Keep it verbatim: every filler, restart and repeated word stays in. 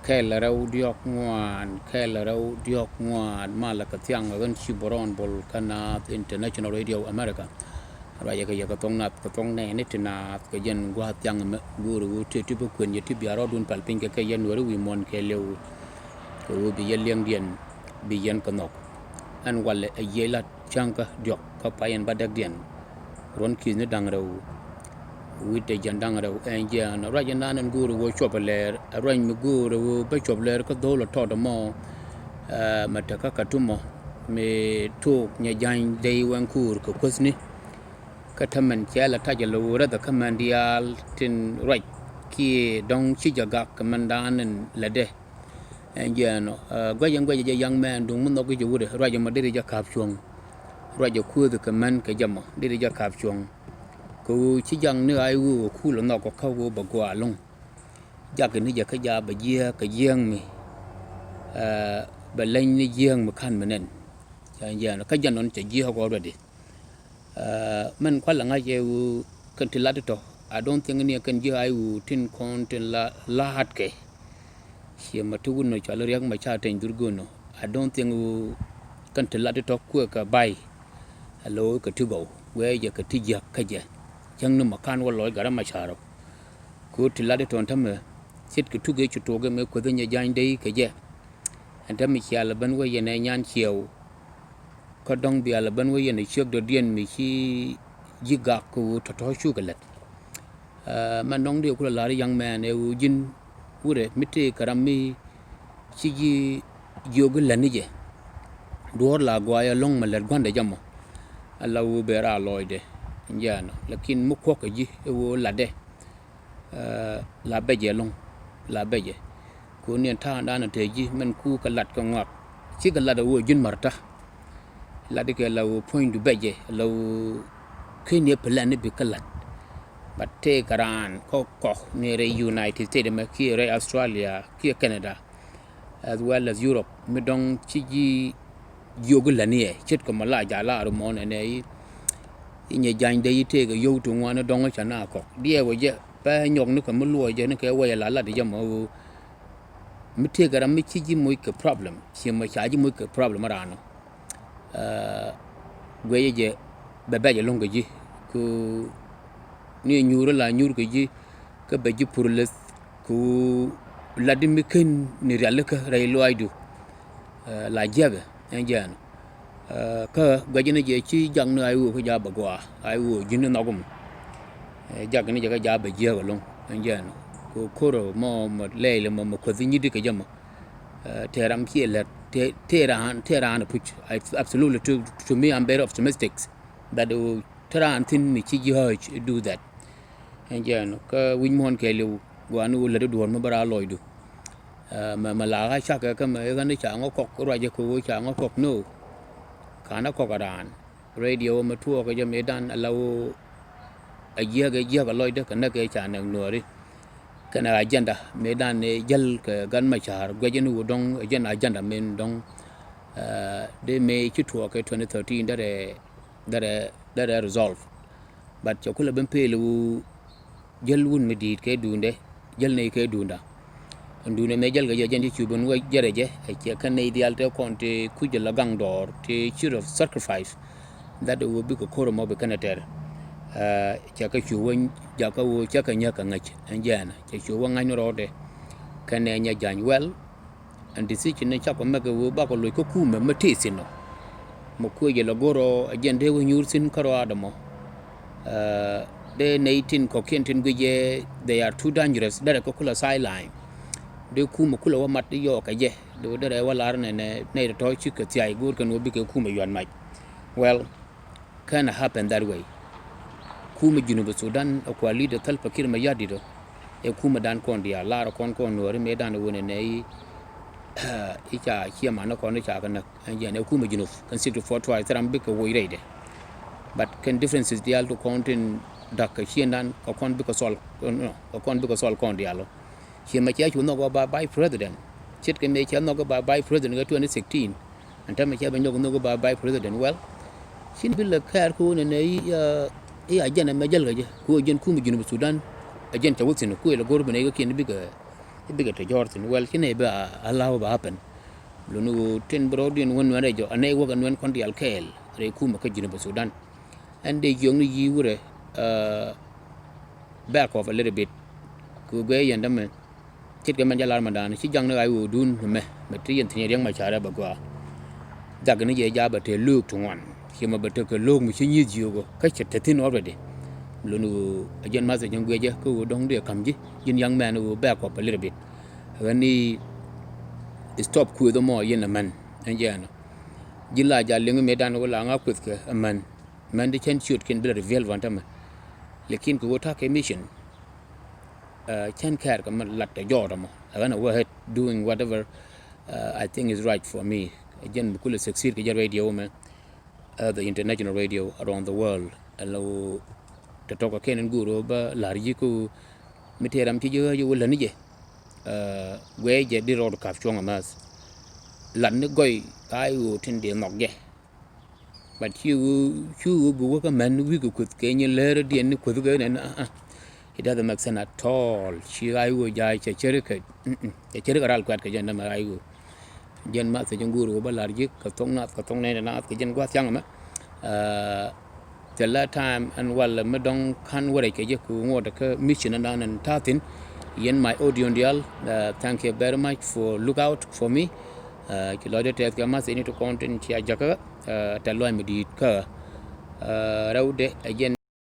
Kɛl rɛw diɔ̱k ŋuan, kɛl rɛw diɔ̱k ŋuan, malɛ kɛ thiaŋ ɣän ci Bɔrɔn Bol kä Naath International Radio America. Ruacɛ kɛ yɛ kɛ thok Naath kɛ thok nɛɛni ti Naath kɛ jɛn gua̱a̱th thiaŋ ɛmɛ. Go̱o̱ri ɣöö tëë ti bi kuën yɛ ti bia rɔɔdun pal piny kɛ kɛ yɛn Nuääri wi̱i̱ muɔ̱ɔ̱n kɛɛliw. Kɛ ɣöö bi yɛ liɛŋdiɛn bi yɛn kɛ nhɔk. Ɛn walɛ ɛ yiëë la cäŋkä diɔ̱k kä pay ɛn bädäkdiɛn. Ruɔ̱n ki̱thni da̱ŋ rɛw wi̱cdɛ jiɛn da̱ŋ rɛw. Ɛn jɛn ruac ɛn naan ɛn go̱o̱ri ɣöö cuɔp ɛ lɛɛr, ɛ ruac mi go̱o̱ri ɣöö bä cuɔp lɛɛr kä dho̱o̱l ɛ tɔɔt ɛmɔ. Mɛ tekä Katumɔ mi tuuk Nyɛ Ja̱ny Dɛy Wɛŋkuur kɛ kuäthni. Kä tämɛn cɛ lɛ tac ɛ lo̱w räth ɛ kä mɛn diaal tin ruac kiɛ dɔ̱ŋ ci jɛ gak kɛ mɛn daan ɛn lätdɛ. Ɛn jɛn ɔ, guɛc ɛn guɛc ɛ jɛ young man, duŋ mi nhɔk i̱ jɛ wutdɛ, ruac ɛmɔ deri jɛ ka̱p cuɔ̱ŋ. Ruac ɛ kuäth kɛ män kɛ jɛ mɔ deri jɛ ka̱p cuɔ̱ŋ. Kɛ ɣöö ci jak ni ɣa̱c ɣöö ɛ kuul ɛ nhɔk ɔ kä ɣöö bɛ gɔaa ɛlɔ̱ŋ. Jak ni jɛ kä jaa bɛ jiääk kɛ jiääk mi, bɛ leny ni jiääk mi ka̱n mi nɛn. Ɛn jɛn ɔ, kä jɛn ɔn cɛ jiääk ɔ already. Mɛn kualɛ ŋa̱c ɛ ɣöö kɛn ti lat tɔ̱, I don't think ni kɛn ji̱ ɣa̱c ɣöö tin kɔn tin la la̱a̱t kɛ. Ciɛ mɛ ti wun nɔ cɔal Riɛk Machar Teny Dhurgon nɔ. I don't think ɣöö kɛn ti lat tɔ̱ kuɛ kɛ bay. Ɛ lo̱o̱ kɛ ti gɔw guɛ jɛ kɛ ti jiäk kä jɛ. Cäŋ ni mɛ ka̱n wä lɔc Gat Machar ɔ. Kɛ ɣöö ti lat tɔ̱ ɛn tämɛ ce̱tkɛ tuk ëë ci tuɔɔk ɛmɛ kuäth Nyɛ Ja̱ny Dɛy kɛ jɛ. Ɛn tämɛ cial ɛ ben wä yɛn ɛ nyan ciɛw. Kä dɔ̱ŋ bial ɛ ben wä yɛn ɛ ciek dɔ̱diɛn mi ci ji̱ gak kɛ ɣöö tɔ̱tɔ̱ cukɛ lät. Mɛn dɔ̱ŋ dee kulɛ la̱r young man ɛ ɣöö ji̱n wurɛ mi tëëkɛ ram mi ci ji̱ jiök i̱ lätni jɛ. Duɔ̱ɔ̱r la guayɛ ɛlɔ̱ŋ mɛ lät gua̱ndɛ jɛ mɔ. Ala ɣöö bɛ raar lɔcdɛ. Jɛn ɔ, lakin mi kuɔ̱k kɛ ji̱ ɛ ɣöö latdɛ. La bɛcɛ ɛlɔ̱ŋ, la bɛcɛ. Kɛ ɣöö ni ɛn ta̱a̱ŋdan ɛ te ji̱ mɛn ku kɛ lat kɛ ŋɔak. Cikɛ lat ɛ ɣöö ji̱n märta. Lat kɛ la ɣöö puɔ̱nydu bɛcɛ, la ɣöö ken yɛ plan ni bi kä lat. But tëëkɛ raan kä kɔk ni rɛy United States ɛmɛ kiɛ rɛy Australia kiɛ Canada, as well as Europe, mi dɔ̱ŋ ci ji̱ jiök i̱ lätni ɛ, ce̱tkɛ mɔ la ja̱ la̱r mɔ nɛnɛ i̱ Nyɛ Ja̱ny Dɛy i̱ tëëkɛ yio̱w ti ŋuan i̱ dɔ̱ŋ i̱ ca na kɔk. Diɛɛk wä jɛ, pɛ nyɔk ni kɛ mi luɔc jɛ ni kɛ wä yɛ la lat jɛ mɔ ɣöö mi tëëkɛ ram mi ci ji̱ moc kɛ problem, ciɛ mɔ ca ji̱ moc kɛ problem raan ɔ. Guɛcɛ jɛ bɛ bɛc ɛlɔ̱ŋ kɛ ji̱. Kɛ ni nyuur la nyuur kɛ ji̱ kä bɛ ji̱ pur leth kɛ lat di mi ken ni rialikä rɛy luaacdu. La jiäkɛ ɛn jɛn kä guɛcɛ ni jɛ ci jak ni a iwuɔ kä jaa bɛ gɔaa a iwuɔ ji̱n ni nhɔk mɔ. Jak ni jɛ kä jaa bɛ jiäk ɛlɔ̱ŋ ɛn jɛn kɛ ko̱r mɔ mɔ lɛɛl mɔ mɔ kuäth nyit di kɛ jɛ mɔ. Tëë ram ciɛ lät, tëë raan, tëë raan puc. Absolutely, to, to me, I'm very optimistic that te raan thi̱n mi ci ji̱ urge do that. Ɛn jɛn kä wi̱c muɔ̱ɔ̱n kɛɛliw gua̱a̱ni wä lät i̱ duɔ̱ɔ̱r mi bä raar lɔcdu. Mɛ mɛ la ɣä cakɛ kä mɛ i̱ ɣän i̱ ca ŋä kɔk ruacɛ kɛ wä ca ŋä kɔk no. Ka̱n ɛ kɔk ɛ raan. Radio mɛ tuɔɔk kɛ jɛ mëëdan ala wä a jiäk ɛ jiäk ɛ lɔcdä kɛ näk ɛ ca näk Nuääri. Kɛnɛ agenda mëëdan ɛ jäl kɛ Gat Machar guɛcä ni wä dɔ̱ŋ ɛ jɛn agenda min dɔ̱ŋ. Dee mëë ci tuɔɔk kɛ twenty thirteen derɛ derɛ derɛ resolve. But cɛ kulɛ ben peel wä jäl wun mi di̱i̱t kɛ duundɛ. Jäl nɛy kɛ duunda. Ɛn duundɛ mɛ jäl kɛ jɛ jɛn ti cu ben wä jɛrɛ jɛ ɛ cɛ kɛn nɛy diaal tɛ kɔn ti kuc jɛ la gaŋ dɔɔr ti ci rɔ sacrifice. That wä bikɛ ko̱r ɛmɔ bi kɛn ɛ tɛr. Cɛ kɛ cu wä jakä wä cɛ kɛ nyäk kɛ ŋäc ɛn jɛɛnä cɛ cu wä ŋa̱c ni rɔɔdɛ. Kɛn ɛ nyɛ ja̱ny wɛl. Ɛn decision ni cakɔ mɛk ɛ wee bakɔ loc kä kumɛ mi ti thi̱n ɔ. Mɛ kuecɛ lɛ go̱r ɔ ɛ jɛn dee wä nyuur thi̱n kä rɔaadɛ mɔ. Dee nɛy tin kɔ̱kiɛn tin guic ɛ they are too dangerous derɛ kɛ kulɛ sideline. Dee kumɛ kulɛ wä mat yɔɔk kɛ jɛ dee wä derɛ wä lar nɛnɛ nɛy tɔ̱tɔ̱ cikɛ thiay go̱o̱r kɛn wä bikɛ kumɛ yuan mac. Well, can happen that way. Kumɛ Junub Sudan ɛ kua leader Salva Kiir Mayardit ɔ. Ɛ kumɛ dan kɔn diaal lar kɔn kɔn Nuääri mëë dan ɛ wunɛ nɛ i̱ i̱ ca ciɛ man ni kɔn i̱ ca kɛ näk. Ɛn jɛn ɛ kumɛ Junub kɛn sixty four tribe thil ram bikɛ woc rɛydɛ. But kɛn differences diaal ti kɔn tin da̱k kɛ ciëndan kɛ kɔn bikɛ thɔl, kɛ kɔn bikɛ thɔl kɔn diaal ɔ. Ciɛ mɛ cɛ cu nhɔk ɛ ba vice president. Ce̱tkɛ mëë cɛ nhɔk ɛ ba vice president kɛ twenty sixteen. Ɛn täämɛ cɛ bɛ nyɔk nhɔk ɛ ba vice president. Well, cin bi lɛ kɛɛr kä wä nɛnɛ i̱ i̱ agenda mɛ jäl kɛ jɛ kä wä jɛn kumɛ Junub Sudan. Ɛ jɛn cɛ wä thi̱n kuël ɛ go̱r bi nɛy kä kiɛn bikɛ i̱ bikɛ te jɔɔr thi̱n. Well, ci nɛy bi a allow ba happen. Luni ɣöö tin bi rɔɔdiɛn wä nuɛn rɛy jɔk, a nɛy wäk a nuɛn kɔn diaal kɛɛl rɛy kumɛ kä Jinub Sudan. Ɛn dee jiɔkni yi̱ wurɛ, uh, back off a little bit. Kɛ guɛ yɛn dämɛ, ce̱tkɛ mɛn jɛ lar mɛ da̱a̱n, ci jaŋni ɣa̱c ɣöödun mɛ, mɛ ti yɛn thi̱n yɛ Riɛk Macar ɛ bɛ gɔaa. Dhakni jɛ ja̱ bɛ te lo̱o̱k ti ŋuan, ci mɛ bɛ tekɛ lo̱o̱k mi ci nyi̱th jiökɔ kä cɛ te thi̱n already. Luni ɣöö a jɛn message in guiɛ jɛ kä ɣöö dɔ̱ŋ dee ka̱m ji̱, ji̱n young man ɣöö back off a little bit. Ɣän i̱ stop kuëth ɛmɔ yɛn ɛmɛn ɛn jɛ ɛnɔ. Ji̱n la jal liŋ mëëdan ɣöö la ŋa kuëth kɛ ɛmɛn. Mɛn di cɛn ciötkiɛn bi la reveal van tämɛ. Lakin kɛ ɣöö ta̱a̱ kɛ mission, uh, cɛn kɛɛr kɛ mɛ lat tɛ jɔɔt ɛmɔ. Ɛ ɣän a go ahead doing whatever, uh, I think is right for me. Ɛ jɛn mi kulɛ succeed kɛ jɛ radio mɛ, uh, the international radio around the world. Ɛ lɛ ɣöö tɛ tɔk kɛ kɛn in go̱o̱r ɣöö bä la̱r ji̱ kä ɣöö mi tëë ram ci ji̱ ɣä ji̱ wä lätni jɛ. Uh, guɛy jɛ di rɔɔd ka̱p cuɔ̱ŋ amäth. Latni gɔy ɣa̱c ɣöö tin dee nhɔk jɛ. But ci ɣöö, ci ɣöö bi wä kä män wi̱i̱ kɛ kueth kɛ nyin läärä diɛn ni kueth kɛ nɛn, ah, ah. It doesn't make sense at all. Ci ɣa̱c ɣöö ja̱a̱c cɛ cär kɛ, mm, mm. Cɛ cär kɛ ral kuɛt kɛ jɛn dämɛ ɣa̱c ɣöö. Jɛn ma thec in go̱o̱r ɣöö bä la̱r ji̱ kɛ thok nath, kɛ thok nɛn nath kɛ jɛn gua̱th thiaŋ ɛmɛ. Ah, thilɛ time ɛn walɛ mi dɔ̱ŋ ka̱n wä rɛc kɛ jɛ kɛ ŋuɔt kä mission ɛn dan ɛn ta̱thi̱n. Yɛn my audience diaal, uh, thank you very much for look out for me. Uh, ci lɔcdɛ tɛth kɛ math ini ti kɔn tin cia jakä, uh, tɛ lɔc mi di̱i̱t kä, uh, rɛwdɛ ɛ jɛn